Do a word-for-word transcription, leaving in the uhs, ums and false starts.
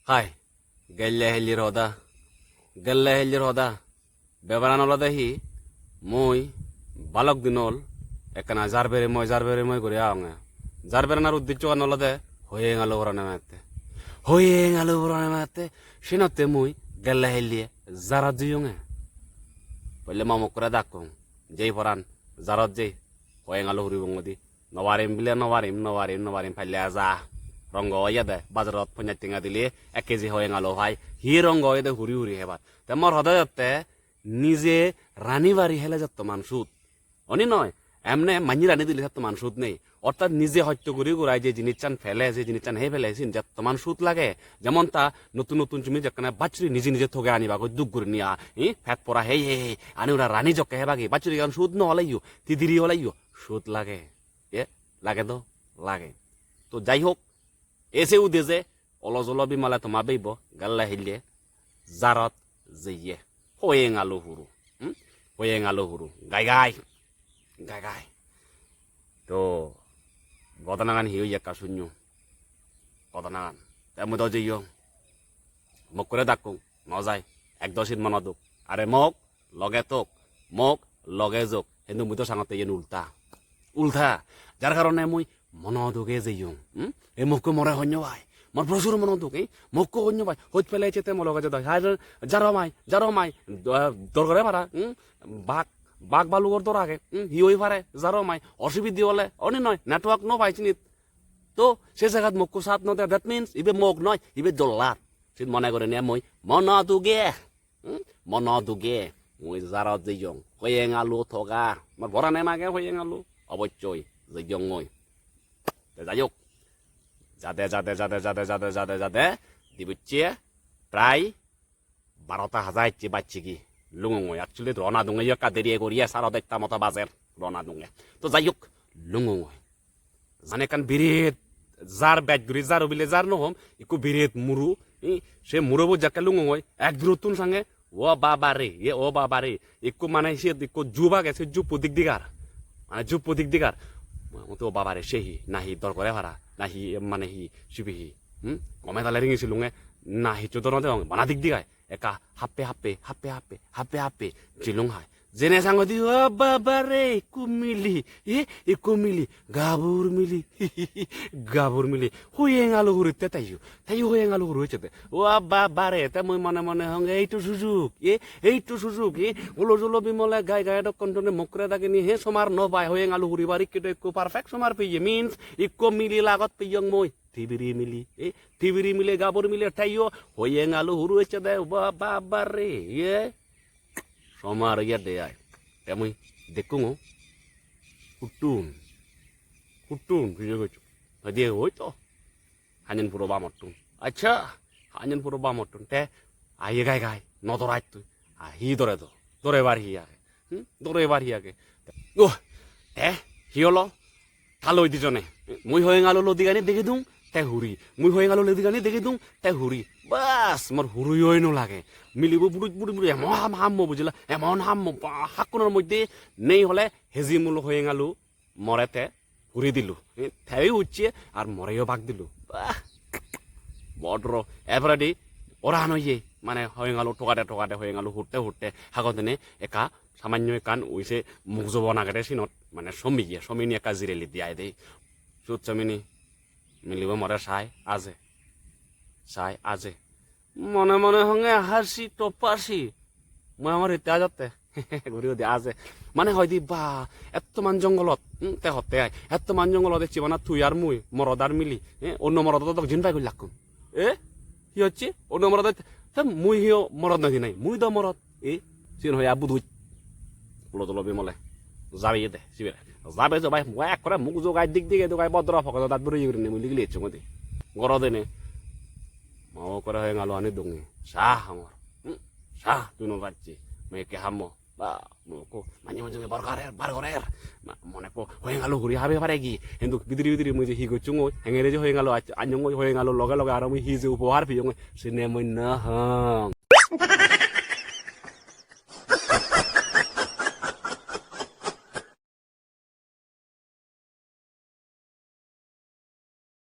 Hai, gelle hellir hoda, gelle hellir hoda. Bebaran olode hi, mui balok din ol ekkana jar bere moi, jar bere moi guri agonge. Jar beranar uddecchogan olode hoyeng alu porane matte. Hoyeng alu porane matte, senotte mui gelle helliye jarot jeyonge. Bolle ma mokkore dakkong, jei poran jarot jei, hoyeng alu huribong godi. No parim bile no parim, no parim, no parim, palle aja. Rongo oyede, bazarot ponjaj tenga dile ek keji hoyeng alu pai. Hi rongo oyede huri huri hebar. Te mor hoda jatte nije rani bari hele jatto man sut. Oni noi, emne manyi rani dile jatto man sut nei. Ortat nije hosto guri gurai je jinissan pele, je jinissan hei pele, sin jatto man sut lage. Jemon ta notun notun tumi jekkene bachuri nije nije toge aniba goi duk gurinei a, hi? Pet pora hei hei hei, ani ura rani jokke hebagi, bachurigan sut no oleyo, tidiri oleyo, sut lage. Ye, lage do, lage. To jai hok, ese ude je, olo jolo bimale toma beibo, gelle hille, jarot jeye. Hoyeng alu huru, hmm? Hoyeng alu huru, gai gai, gai gai. To, godonagan hi oye ekka sunyo, godonagan. Te mui do jeyong, mokkore dakkong, no jai, ek do sin mono duk. Are mok, loge tok, mok loge jok, hintu mui do sangotte iyen ulta. Ulta. Jar karone mui mono duge jeyong. Hmm? Ei mokko more honyo pai. Mor prosur mono duk, eh? Mokko honyo pai. Hoj pele ecche te mo loge jodoi. Hai, jaro mai, jaro mai. Do-, dor gore para. Hmm? Bak, bak balugor dor age. Hmm? Hi oi pare? Jaro mai. Osubide ole. Oni noi. Network no pai sinit. To, se jagat mokko sat no de. That means, ibe mok noi. Ibe jollar. Sin mone gorine mui mono duge. Hmm? Mono duge, mui jarot jeyong. Hoyeng alu toga. Mor borane mage hoyeng alu. Obossoi, jeyong mui. Te jai hok. Jade, jade, jade, jade, jade, jade, jade. Dibucche prai barota haja ecche bacchegi. Lungongoi. Actually, rona dunge yo ekka deri goriye, saro detta moto bajer. Rona dunge. To jai hok, lungongoi. Mane ekkan biret jar, bej guri jar, ubile jar no hom, ikko biret muro, hi, se murobo jakke lungongoi, ek durottun sange, o baba re, ye o baba re, ikko mane siyot ikko jup age, se juppo dik digar, mane juppo dik digar, mane o baba re, se hi, na hi dor gore para, na hi, mane hi, sibe hi, hmm? Gome dale ringi silunge, na hissu dor no degong, bana dik digai. Ekka happe happe, happe happe, happe happe jilung hai. Jene sangodi, o baba re, ikko mili, e, ikko mili, gabur mili, gabur mili, hoyeng alu huritte teyo, teyo hoyeng alu huru ecche de. O baba re, te mui mone mone honge, ei to sujug, e, ei to sujug, e, olo jolo bimole gai gai dokkon done mokkore dagini, he somar no pai, hoyeng alu huribar ikke do ikko perfect somar peye, means ikko mili lagot peyong mui. Tibiri mili, e, tibiri mili, gabur mili, teyo, hoyeng alu huru ecche de, ba, ba, ba re, ye. Somar ye de ai. Te mui dekkungo, huttun, huttun, pije gocho. Hadi oi to, hanyen puro bamottun. Accha, hanyen puro bamottun. Te, aye gai gai, no dorai tui. A hi dore do? Dorebar hi age? Hmm? Dorebar hi age? Oh, te hi holo? Ta loi dijone. Mui hoyeng alu lodigani degi dung, te huri. Mui hoyeng alu lodigani degi dung, te huri. Bas, mor hurui oi no lage. Milibo buruj buruj buruj emon ham hammo bujila, emon hammo ba, hakkunor moddhe nei hole heji mulo hoyeng alu more te huri dilu. Eh, teyo ucche ar moreyo bak dilu. Bah, bodro. Er poredi oran oye, mane hoyeng alu togade togade, hoyeng alu hutte hutte hagodene ekka samanyo ekkan ui se muk jobon agede sinot, mane somiye, somini ekka jireli di ai de. Sot somini milibo more sai aje. Sai aje. Mone mone honge hasi to pasi. Mui amar hitte ajotte. Guri guri aje. Mane hoide ba, ettoman jongolot, hmm, te hotte ai. Ettoman jongolot ecche bana tui ar mui, morot ar mili. Eh, onno morot dok jin pai gullakkun. Eh? Hi hocche? Onno morot te mui hiyo morot nahi nai. Mui do morot. Eh? Siyen hoya buduj. Ulo tulo bimole. Jabe yede, sibere. Jabe jo bai, mui ekkore muk jogai dik dige dogai bodro pokedo dat buri gurinei mui ligili ecchong ode. Goro dene. Ma o kore hoyeng alu ani dungi. Sa hamor. Hmm? Sa tui no bacchi. Mui ekke hammo. Ba, mui ekko manye manye bar gorer, bar gorer. Ma, mone ekko hoyeng alu huri habe pare gi. Hintu bidire bidire mui je hi gocchong oi, hengere je hoyeng alu ach-, anyong oi, hoyeng alu loge loge aro mui hi je upohar peyong oi, sine mui no hong.